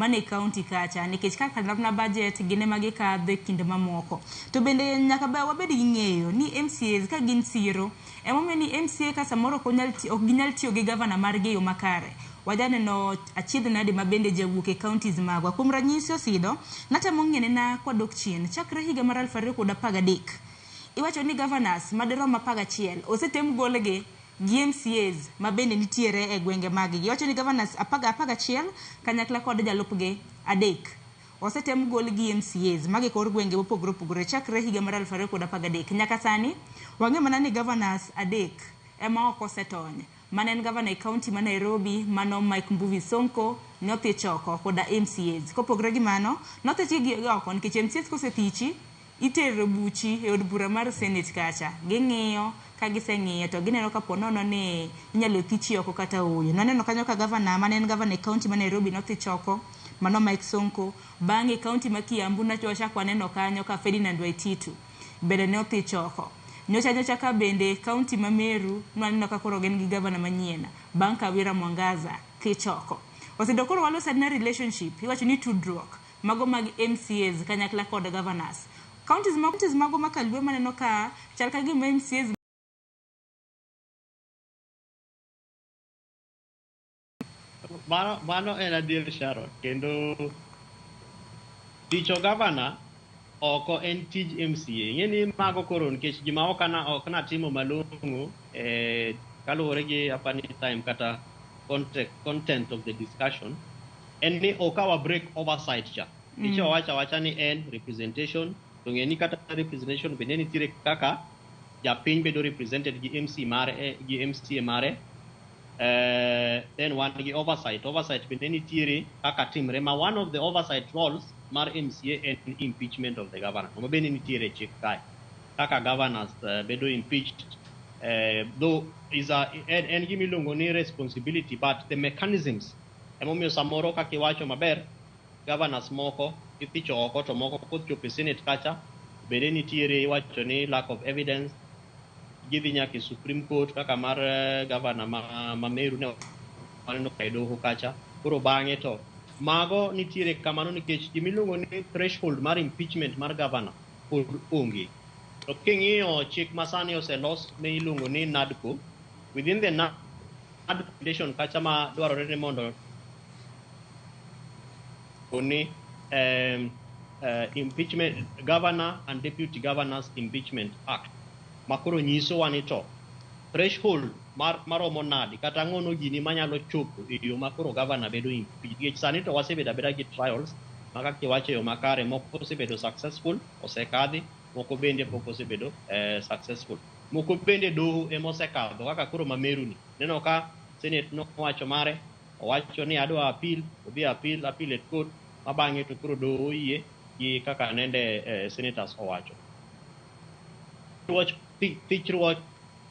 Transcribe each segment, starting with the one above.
Mano e county kacha nikech kaka na budget gin ema gikadho e kind mamoko. To bende nyaka ba wabed gi ng'eyo ni MCAs ka gin siro emomiyo ni MCA ka samoro ok onyal ok ginyal tiyo gi gavana margi e yo makare. Wajaneno achiedh nade ma bende jawuok e counties magwa. Kuom ranyisi Osido, natemo ng'ene na kwadok chien chakre higa mar 2013 iwacho ni governors madirom 11 osetem golgi gi MCAs ma bende nitiere e gwenge mag gi. Giwacho ni governors 11 kanyakla kod jalupgi adek osetem gol gi MCAs mag e kor gwenge mopogore opogore chakre higa mar 2013. Nyaka sani wang'eyo mana ni governors adek ema ok osetony. Mane en governor e county ma Nairobi mano Mike Mbuvi Sonko nothich oko koda MCAs. Kopogore gi mano, nothich gi oko nikech MCAs kosethichi itero buchi e od bura mar senate kacha. Ging'iyo, ka giseng'iyo to gineno ka po nono ni inyalo thichi oko kata ooyo. Nwaneno kanyo ka gavana mane en gavana e county ma Nairobi nothich oko, mano Mike Sonko. Bang'e e county ma Kiambu wachak waneno kanyo ka Ferdinand Waititu bende ne othich oko. Nyocha nyocha ka bende county ma Meru nwaneno ka koro gin gi gavana manyien bang' Kawira Mwangaza thich oko. Osebedo koro waloso adina relationship, iwacho ni tudruok mago mag MCAs kanyakla kod governors. Counties, counties mago ma Kalue maneno ka chal ka gima MCAs Mano en adier Sharon, kendo thicho gavana oko en tij MCA. Ing'e ni mago koro nikech gima ok ana ok natimo malong'o kaluwore gi apani time kata content of the discussion en ni ok awa break oversight cha. Nikech owacho awacha ni en representation to ng'e ni kata representation bende nitiere kaka japiny bedo represented gi MC mare gi MCA mare then wan gi oversight. Oversight bende nitiere kaka timre ma one of the oversight roles mar MCA en impeachment of the governor. Ma bende nitiere e chik kae. Kaka governors bedo impeached though is a en gima iluongo ni responsibility but the mechanisms emomiyo samoro kaka iwacho maber governors moko ithicho oko to moko kochopo e senate kacha bende nitiere iwacho ni lack of evidence gidhi nyaka e Supreme Court kaka mar governor ma Meru ne waneno ka e doho kacha koro bang'e to mago nitiere kamano nikech gimiluongo ni threshold mar impeachment mar governor pod onge to king'iyo chik masani oselos ne iluongo ni NADCO within the NADCO recommendation kacha ma dwarore ni mondo ni impeachment governor and deputy governors impeachment act makoro nyisowa ni to threshold mar maromo nadi kata ang'ono gini manyalo chopo e yo makoro governor bedo impeached nikech sani to wasebedo abeda gi trials ma kaka iwacho e yo makare moko osebedo successful osekadhi moko bende pok osebedo successful moko bende doho ema osekadho kaka koro ma Meru ni neno ka senate nowacho mare owacho ni adwa appeal odhi appeal appellate court ma bang'e to koro doho oyie gi kaka nende senators owacho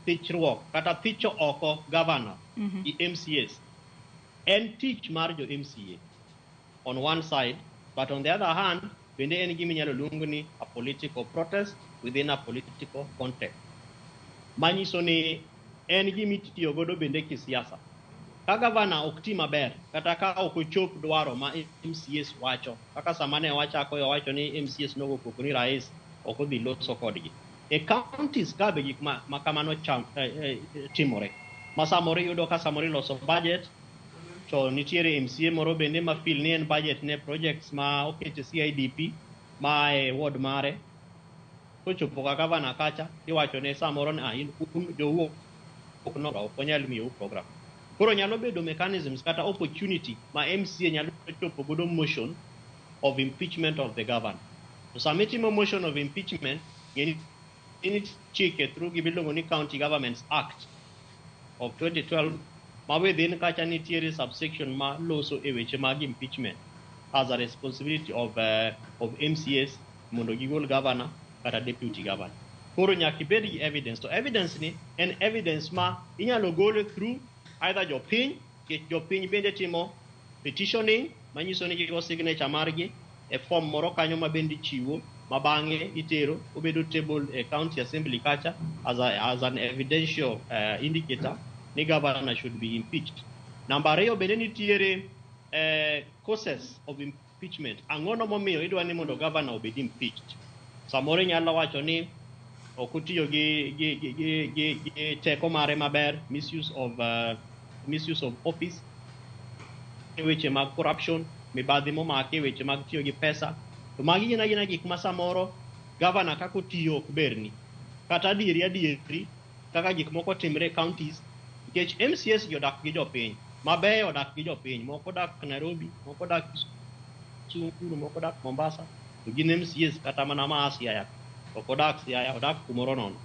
thichruok kata thicho oko governor gi MCAs en tich mar jo MCA on one side but on the other hand bende en gima inyalo luong ni a political protest within a political context manyiso ni en gima itiyo godo bende kisiasa ka gavana ok ti maber kata ka ok ochop dwaro ma MCAs wacho kaka sama ne wachako wacho ni MCAs nogo koko ni rais ok odhi loso kodgi e counties ka be gik ma kamano timore ma samoro iyudo ka samoro iloso budget to nitiere MCA moro bende ma feel ni en budget ne projects ma oket e CIDP ma e ward mare kochopo ka gavana kacha iwacho ne samoro ni ah, un jowuok no ok onyal miyou program koro nyalo bedo mechanisms kata opportunity ma MCA nyalo chopo godo motion of impeachment of the governor to sama itimo motion of impeachment ng'eni ni chike through gima iluongo ni County Governments Act of 2012 ma within kacha nitiere subsection ma loso e weche mag impeachment as a responsibility of MCAs mondo gigol governor kata deputy governor. Koro nyaka ibed gi evidence to evidence ni en evidence ma inyalo gole through either jopiny nikech jopiny bende timo petitioning manyiso ni gigo signature margi e form moro kanyo ma bende ichiwo ma bang'e itero obedo table e county assembly kacha as an evidential indicator ni governor should be impeached. Namba ariyo bende nitiere causes of impeachment. Ang'ono momiyo idwa ni mondo governor obed impeached? Samoro inyalo wacho ni ok otiyo gi teko mare maber, misuse of office, weche mag corruption, mibadhi momaki, weche mag tiyo gi pesa. To magi gin agina gik ma samoro governor kaka otiyo ok berni. Kata adieri adieri kaka gik moko timre e counties, nikech MCAs gi odak gi jopiny, mabeyo odak gi jopiny, moko odak Nairobi, moko odak Kisumu, moko odak Mombasa, to gin MCAs kata mana maa Siaya, ok odak Siaya, odak kumoro nono.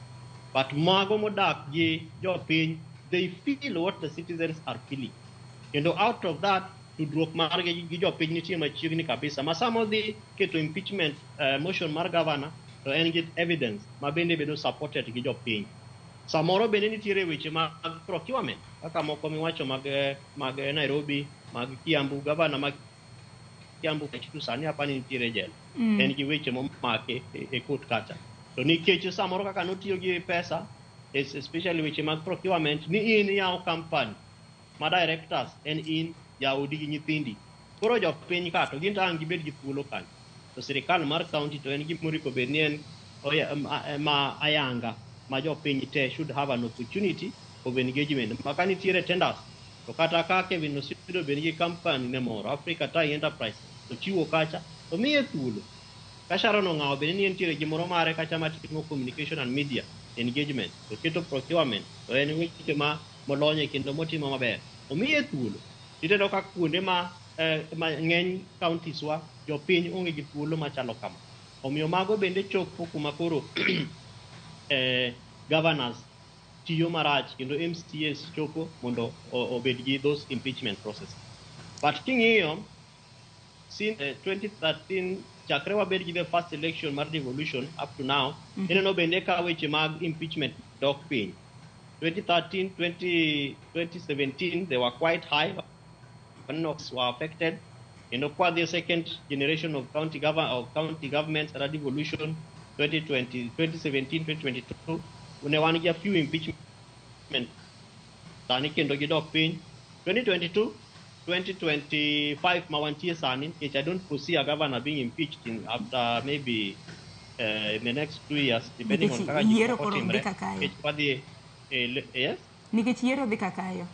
But mago modak gi jopiny, they feel what the citizens are feeling. Kendo out of that, tudruok margi gi jopiny nitie machiegni kabisa. Ma sama odhi keto impeachment motion mar governor, to en gi evidence ma bende bedo supported gi jopiny. Samoro bende nitiere weche mag procurement, kaka moko miwacho mag Nairobi, mag Kiambu, governor mag Kiambu to sani apani nitiere jela. En gi weche momake e court kacha. To nikech samoro kaka notiyo gi pesa, especially weche mag procurement, ni in iyawo company ma directors en in jaodi gi nyithindi. Koro jopiny ka to gin to ang' gibed gi thuolo kanyo. To sirikal mar county to en gimoro bed ni en ma ayanga ma jopiny te should have an opportunity of engagement. Ma ka nitiere tenders, to kata ka Kevin Osido bed gi company ne moro, Africa Tai Enterprise, to chiwo kacha, to miye thuolo. Ka Sharon Ong'awo bende ni entiere gimoro mare kacha matimo communication and media engagement, to keto procurement, to en weche ma molonye kendo motimo maber. Omiye thuolo. Ineno ka kuonde ma ng'eny counties wa, jopiny onge gi thuolo machalo kama. Omiyo mago bende chopo kuma koro governors tiyo marach kendo MCAs chopo mondo obed gi those impeachment process. But king'iyo since 2013 chakre wabed gi the first election mar devolution up to now, ineno bende ka weche mag impeachment dok piny. 2013, 20, 2017 they were quite high, were affected. Kendo kwa the second generation of county governments kata devolution 2020, 2017, 2022 ne wan gi a few impeachment, sani kendo gidok piny 2022, 2025 ma wantie sani, nikech I don't foresee a governor being impeached in after maybe in the next 2 years, depending on Nikech kaka gik yiero moko koro dhi timre. kakayo. Nikech wadhi yes. Nikech yiero dhi kakayo.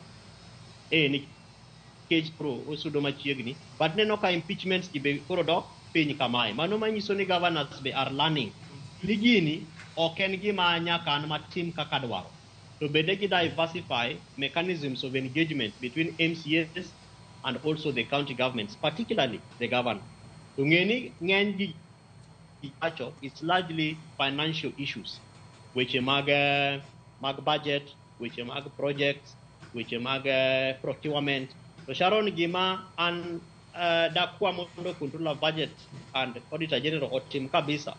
Nikech koro osudo machiegni, but neno ka impeachments gi be koro dok piny kamae, mano manyiso ni governors be are learning ni gini ok en gima nyaka an matim kaka dwaro, to bende gi diversify mechanisms of engagement between MCAs and also the county governments, particularly the governor. To ng'e ni ng'eny gi wacho it's largely financial issues, weche mag budget, weche mag projects, weche mag procurement. To Sharon, gima an dakwa mondo Controller Budget and Auditor General otim kabisa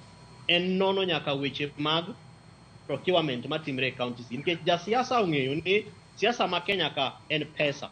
en nono nyaka weche mag procurement matimre e counties, nikech jasiasa ong'eyo ni siasa ma Kenya ka en pesa.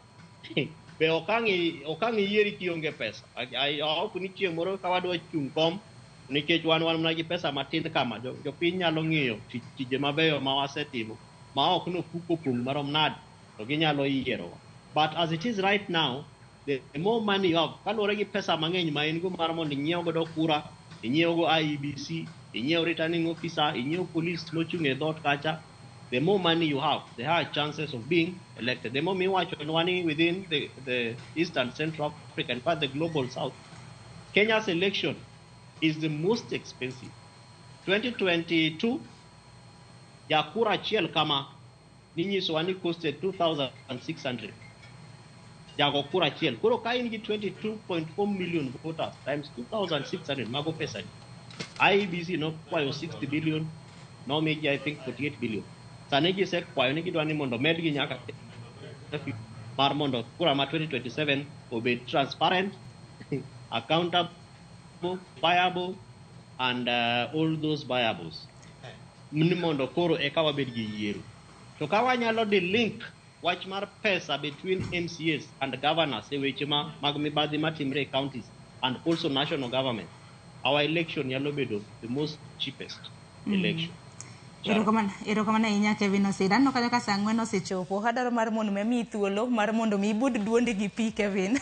Be ok ang' iyieri kionge pesa. Ok ni chieng' moro ka wadwa chung' kom nikech wan mana gi pesa matin kama, jopiny nyalo ng'iyo tije mabeyo ma wasetimo ma ok nofuko opong' marom nade to ginyalo yierowa. But as it is right now, the more money you have, kaluwore gi pesa mang'eny ma in go mar mondo inyiew godo kura, inyiew go IEBC, inyiew returning officer, inyiew police mochung' e dhoot kacha, the more money you have, the higher chances of being elected. The more miwacho ni within the Eastern Central Africa, in fact the global South, Kenya's election is the most expensive. 2022, jakura achiel kama ninyisowa ni costed 2,600. Jago kura achiel. Koro ka in gi 22.4 million voters times 2,600, mago pesa di. IEBC nokwayo 60 billion, nomigi I think 48 billion. Sani gisekwayo ni gidwa ni mondo medgi nyaka mar mondo kura ma 2027 obed transparent, accountable, viable and all those viables. Ni mondo koro eka wabed gi yiero. To ka wanyalo di link wach mar pesa between MCAs and governors e weche ma mag mibadhi matimre e counties and also national government, our election nyalo bedo the most cheapest election. Erokamano, erokamano ahinya Kevin Osida. Aneno kanyo ka saa 4 osechopo. Adwaro mar mondo mi amiyi thuolo mar mondo mi ibud duondi gi pi, Kevin.